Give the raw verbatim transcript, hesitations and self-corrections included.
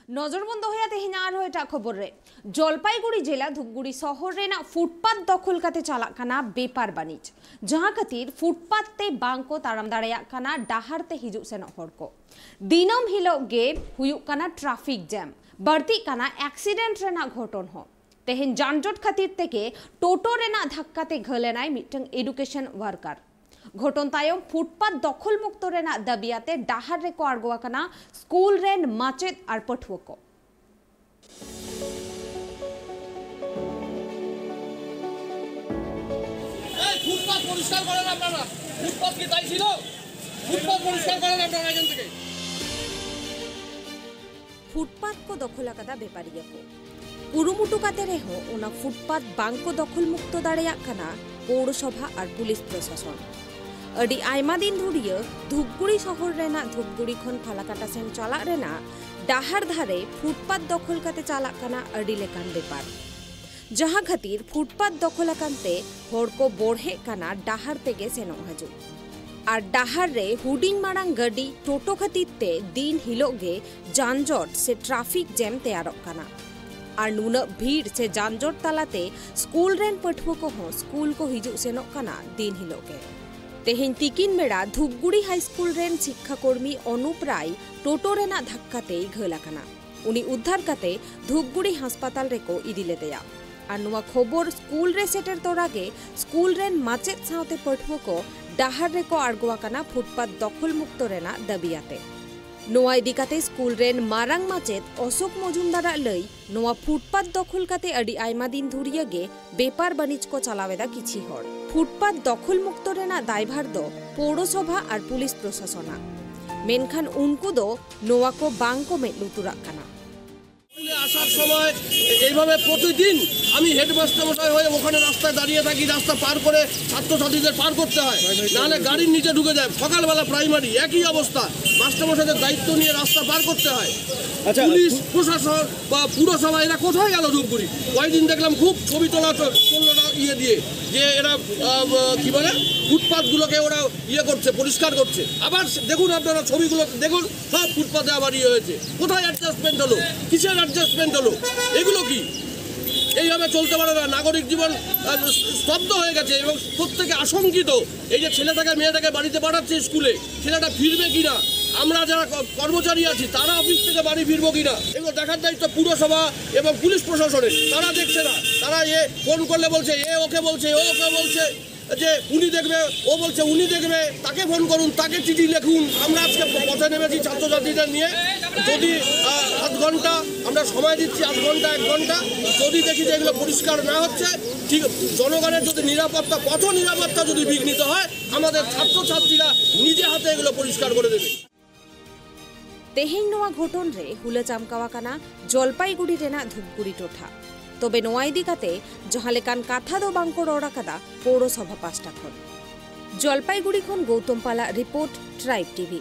ᱱᱚᱡᱚᱨ ᱵᱚᱱ ᱫᱚᱦᱚᱭᱟ ᱛᱮᱦᱮᱧᱟᱜ ᱟᱨᱦᱚᱸ ᱮᱴᱟᱜ ᱠᱷᱚᱵᱚᱨ ᱨᱮ᱾ ᱡᱚᱞᱯᱟᱭᱜᱩᱲᱤ ᱡᱮᱞᱟ ᱫᱷᱩᱯᱜᱩᱲᱤ ᱥᱚᱦᱚᱨ ᱨᱮᱱᱟᱜ ᱯᱷᱩᱴᱯᱟᱛ ᱫᱚᱠᱷᱚᱞ ᱠᱟᱛᱮ ᱪᱟᱞᱟᱜ ᱠᱟᱱᱟ ᱵᱮᱯᱟᱨ ᱵᱟᱹᱱᱤᱡᱽ, ᱡᱟᱦᱟᱸ ᱠᱷᱟᱹᱛᱤᱨ ᱯᱷᱩᱴᱯᱟᱛ ᱛᱮ ᱵᱟᱝ ᱠᱚ ᱛᱟᱲᱟᱢ ᱫᱟᱲᱮᱭᱟᱜ ᱠᱟᱱᱟ ᱰᱟᱦᱟᱨ ᱛᱮ ᱦᱤᱡᱩᱜ ᱥᱮᱱᱚᱜ ᱦᱚᱲ ᱠᱚ᱾ ᱫᱤᱱᱟᱹᱢ ᱦᱤᱞᱳᱜ ᱜᱮ ᱦᱩᱭᱩᱜ ᱠᱟᱱᱟ ᱴᱨᱟᱯᱷᱤᱠ ᱡᱟᱢ, ᱵᱟᱹᱲᱛᱤᱜ ᱠᱟᱱᱟ ᱮᱠᱥᱤᱰᱮᱱᱴ ᱨᱮᱱᱟᱜ ᱜᱷᱚᱴᱚᱱ ᱦᱚᱸ᱾ ᱛᱮᱦᱮᱧ ᱡᱟᱱᱡᱚᱴ ᱠᱷᱟᱹᱛᱤᱨ ᱛᱮᱜᱮ ᱴᱳᱴᱳ ᱨᱮᱱᱟᱜ ᱫᱷᱟᱠᱠᱟ ᱛᱮ ᱜᱷᱟᱹᱞ ᱮᱱᱟᱭ ᱢᱤᱫᱴᱟᱝ ᱮᱰᱩᱠᱮᱥᱚᱱ ᱣᱟᱨᱠᱟᱨ᱾ ᱜᱷᱚᱴᱚᱱ ᱛᱟᱭᱚᱢ ᱯᱷᱩᱴᱯᱟᱛ ᱫᱚᱠᱷᱚᱞ ᱢᱩᱠᱛᱚ ᱨᱮᱱᱟᱜ ᱫᱟᱹᱵᱤ ᱟᱛᱮ ᱰᱟᱦᱟᱨ ᱨᱮᱠᱚ ᱟᱬᱜᱚ ᱟᱠᱟᱱᱟ ᱥᱠᱩᱞ ᱨᱮᱱ ᱢᱟᱪᱮᱫ ᱟᱨ ᱯᱟᱹᱴᱷᱩᱣᱟᱹ ᱠᱚ᱾ এই ফুটপাত পরিষ্কার করেন আপনারা। ফুটপাত কি তাই ছিল? ফুটপাত পরিষ্কার করেন আপনারা এখান থেকে। ᱯᱷᱩᱴᱯᱟᱛ ᱠᱚ ᱫᱚᱠᱷᱚᱞ ᱟᱠᱟᱫᱟ ᱵᱮᱯᱟᱨᱤᱭᱟᱹ ᱠᱚ᱾ ᱠᱩᱨᱩᱢᱩᱴᱩ ᱠᱟᱛᱮ ᱨᱮᱦᱚᱸ ᱚᱱᱟ ᱯᱷᱩᱴᱯᱟᱛ ᱵᱟᱝ ᱠᱚ ᱫᱚᱠᱷᱚᱞ ᱢᱩᱠᱛᱚ ᱫᱟᱲᱮᱭᱟᱜ ᱠᱟᱱᱟ ᱯᱳᱣᱨᱚᱥᱚᱵᱷᱟ ᱟᱨ ᱯᱩᱞᱤᱥ ᱯᱨᱚᱥᱟᱥᱚᱱ᱾ ᱟᱹᱰᱤ ᱟᱭᱢᱟ ᱫᱤᱱ ᱫᱷᱩᱨᱤᱭᱟᱹ ᱫᱷᱩᱯᱜᱩᱲᱤ ᱥᱚᱦᱚᱨ ᱨᱮᱱᱟᱜ ᱫᱷᱩᱯᱜᱩᱲᱤ ᱠᱷᱚᱱ ᱯᱷᱟᱞᱟᱠᱟᱴᱟ ᱥᱮᱱ ᱪᱟᱞᱟᱜ ᱨᱮᱱᱟᱜ ᱰᱟᱦᱟᱨ ᱫᱷᱟᱨᱮ ᱯᱷᱩᱴᱯᱟᱛ ᱫᱚᱠᱷᱚᱞ ᱠᱟᱛᱮ ᱪᱟᱞᱟᱜ ᱠᱟᱱᱟ ᱟᱹᱰᱤ ᱞᱮᱠᱟᱱ ᱵᱮᱯᱟᱨ, ᱡᱟᱦᱟᱸ ᱠᱷᱟᱹᱛᱤᱨ ᱯᱷᱩᱴᱯᱟᱛ ᱫᱚᱠᱷᱚᱞ ᱟᱠᱟᱱ ᱛᱮ ᱦᱚᱲ ᱠᱚ ᱵᱚᱲᱦᱮᱜ ᱠᱟᱱᱟ ᱰᱟᱦᱟᱨ ᱛᱮᱜᱮ ᱥᱮᱱᱚᱜ ᱦᱤᱡᱩᱜ᱾ ᱟᱨ ᱰᱟᱦᱟᱨ ᱨᱮ ᱦᱩᱰᱤᱧ ᱢᱟᱲᱟᱝ ᱜᱟᱹᱰᱤ, ᱴᱳᱴᱳ ᱠᱷᱟᱹᱛᱤᱨ ᱛᱮ ᱫᱤᱱ ᱦᱤᱞᱳᱜ ᱜᱮ ᱡᱟᱱᱡᱚᱴ ᱥᱮ ᱴᱨᱟᱯᱷᱤᱠ ᱡᱮᱢ ᱛᱮᱭᱟᱨᱚᱜ ᱠᱟᱱᱟ᱾ ᱟᱨ ᱱᱩᱱᱟᱹᱜ ᱵᱷᱤᱲ ᱥᱮ ᱡᱟᱱᱡᱚᱴ ᱛᱟᱞᱟᱛᱮ ᱥᱠᱩᱞ ᱨᱮᱱ ᱯᱟᱹᱴᱷᱩᱣᱟᱹ ᱠᱚᱦᱚᱸ ᱥᱠᱩᱞ ᱠᱚ ᱦᱤᱡᱩᱜ ᱥᱮᱱᱚᱜ ᱠᱟᱱᱟ ᱫᱤᱱ ᱦᱤᱞᱳᱜ ᱜᱮ᱾ ᱛᱮᱦᱮᱧ ᱛᱤᱠᱤᱱ ᱵᱮᱲᱟ ᱫᱷᱩᱯᱜᱩᱲᱤ ᱦᱟᱭ ᱥᱠᱩᱞ ᱨᱮᱱ ᱥᱤᱠᱠᱷᱟ ᱠᱚᱨᱢᱤ ᱚᱱᱩᱯ ᱨᱟᱭ ᱴᱳᱴᱳ ᱨᱮᱱᱟᱜ ᱫᱷᱟᱠᱠᱟ ᱛᱮᱭ ᱜᱷᱟᱹᱞ ᱟᱠᱟᱱᱟ᱾ ᱩᱱᱤ ᱩᱫᱽᱫᱷᱟᱨ ᱠᱟᱛᱮ ᱫᱷᱩᱯᱜᱩᱲᱤ ᱦᱟᱥᱯᱟᱛᱟᱞ ᱨᱮᱠᱚ ᱤᱫᱤ ᱞᱮᱫᱮᱭᱟ᱾ ᱟᱨ ᱱᱚᱣᱟ ᱠᱷᱚᱵᱚᱨ ᱥᱠᱩᱞ ᱨᱮ ᱥᱮᱴᱮᱨ ᱛᱚᱨᱟ ᱜᱮ ᱥᱠᱩᱞ ᱨᱮᱱ ᱢᱟᱪᱮᱫ ᱥᱟᱶᱛᱮ ᱯᱟᱹᱴᱷᱩᱣᱟᱹ ᱠᱚ ᱰᱟᱦᱟᱨ ᱨᱮᱠᱚ ᱟᱬᱜᱚ ᱟᱠᱟᱱᱟ ᱯᱷᱩᱴᱯᱟᱛ ᱫᱚᱠᱷᱚᱞ ᱢᱩᱠᱛᱚ ᱨᱮᱱᱟᱜ ᱫᱟᱹᱵᱤ ᱟᱛᱮ᱾ ᱱᱚᱣᱟ ᱤᱫᱤ ᱠᱟᱛᱮ ᱥᱠᱩᱞ ᱨᱮᱱ ᱢᱟᱨᱟᱝ ᱢᱟᱪᱮᱫ ᱚᱥᱳᱠ ᱢᱚᱡᱩᱢᱫᱟᱨᱟᱜ ᱞᱟᱹᱭ, ᱱᱚᱣᱟ ᱯᱷᱩᱴᱯᱟᱛ ᱫᱚᱠᱷᱚᱞ ᱠᱟᱛᱮ ᱟᱹᱰᱤ ᱟᱭᱢᱟ ᱫᱤᱱ ᱫᱷᱩᱨᱤᱭᱟᱹ ᱜᱮ ᱵᱮᱯᱟᱨ ᱵᱟᱹᱱᱤᱡᱽ ᱠᱚ ᱪᱟᱞᱟᱣ ᱮᱫᱟ ᱠᱤᱪᱷᱤ ᱦᱚᱲ᱾ ᱯᱷᱩᱴᱯᱟᱛ ᱫᱚᱠᱷᱚᱞ ᱢᱩᱠᱛᱚ ᱨᱮᱱᱟᱜ ᱫᱟᱭᱵᱷᱟᱨ ᱫᱚ ᱯᱳᱣᱨᱚᱥᱚᱵᱷᱟ ᱟᱨ ᱯᱩᱞᱤᱥ ᱯᱨᱚᱥᱟᱥᱚᱱᱟᱜ, ᱢᱮᱱᱠᱷᱟᱱ ᱩᱱᱠᱩ ᱫᱚ ᱱᱚᱣᱟ ᱠᱚ ᱵᱟᱝ ᱠᱚ ᱢᱮᱫ ᱞᱩᱛᱩᱨᱟᱜ ᱠᱟᱱᱟ᱾ স্কুলে আসার সময় এইভাবে প্রতিদিন আমি হেডমাস্টার মশাই হয়ে ওখানে রাস্তায় দাঁড়িয়ে থাকি, রাস্তা পার করে ছাত্রছাত্রীদের পার করতে হয়, নাহলে গাড়ির নিচে ঢুকে যায়। সকালবেলা প্রাইমারি একই অবস্থা, মাস্টারমশাইদের দায়িত্ব নিয়ে রাস্তা পার করতে হয়। আচ্ছা। পুলিশ প্রশাসন বা পুরসভা এরা কোথায় গেল ধূপগুড়ি? কয়েকদিন দেখলাম খুব ছবি তোলা চল- চললো না ইয়ে দিয়ে, যে এরা আহ, কি বলে, ফুটপাথগুলোকে ওরা ইয়ে করছে, পরিষ্কার করছে। আবার দেখুন, আপনারা ছবিগুলো দেখুন, সব ফুটপাথে আবার ইয়ে হয়েছে। কোথায় অ্যাডজাস্টমেন্ট হলো? কিসের অ্যাডজাস্টমেন্ট হলো? এগুলো কি? এইভাবে চলতে পারে না। নাগরিক জীবন আহ, স্তব্ধ হয়ে গেছে এবং প্রত্যেকে আশঙ্কিত। এই যে ছেলেটাকে মেয়েটাকে বাড়িতে পাঠাচ্ছে স্কুলে, ছেলেটা ফিরবে কিনা, আমরা যারা ক- কর্মচারী আছি তারা অফিস থেকে বাড়ি ফিরবো কিনা, এগুলো দেখার দায়িত্ব পুরসভা এবং পুলিশ প্রশাসনের। তারা দেখছে না, তারা এ ফোন করলে বলছে, এ ওকে বলছে, ও ওকে বলছে যে উনি দেখবে, ও বলছে উনি দেখবে, তাকে ফোন করুন, তাকে চিঠি লিখুন। আমরা আজকে পথে নেমেছি ছাত্রছাত্রীদের নিয়ে। যদি আহ, আধ ঘন্টা আমরা সময় দিচ্ছি, আধ ঘন্টা, এক ঘন্টা, যদি দেখি যে এগুলো পরিষ্কার না হচ্ছে, ঠিক জনগণের যদি নিরাপত্তা, পথ নিরাপত্তা যদি বিঘ্নিত হয়, আমাদের ছাত্রছাত্রীরা নিজে হাতে এগুলো পরিষ্কার করে দেবে। ᱛᱮᱦᱮᱧ ᱱᱚᱣᱟ ᱜᱷᱚᱴᱚᱱ ᱨᱮ ᱦᱩᱞᱟᱹ ᱪᱟᱢᱠᱟᱣ ᱟᱠᱟᱱᱟ ᱡᱚᱞᱯᱟᱭᱜᱩᱲᱤ ᱨᱮᱱᱟᱜ ᱫᱷᱩᱯᱜᱩᱲᱤ ᱴᱚᱴᱷᱟ᱾ ᱛᱚᱵᱮ ᱱᱚᱣᱟ ᱤᱫᱤ ᱠᱟᱛᱮ ᱡᱟᱦᱟᱸ ᱞᱮᱠᱟᱱ ᱠᱟᱛᱷᱟ ᱫᱚ ᱵᱟᱝ ᱠᱚ ᱨᱚᱲ ᱟᱠᱟᱫᱟ ᱯᱳᱣᱨᱚᱥᱚᱵᱷᱟ ᱯᱟᱥᱴᱟ ᱠᱷᱚᱱ᱾ ᱡᱚᱞᱯᱟᱭᱜᱩᱲᱤ ᱠᱷᱚᱱ ᱜᱳᱣᱛᱚᱢ ᱯᱟᱞᱟᱜ ᱨᱤᱯᱳᱨᱴ, ᱴᱨᱟᱭᱤᱵᱽ ᱴᱤᱵᱷᱤ᱾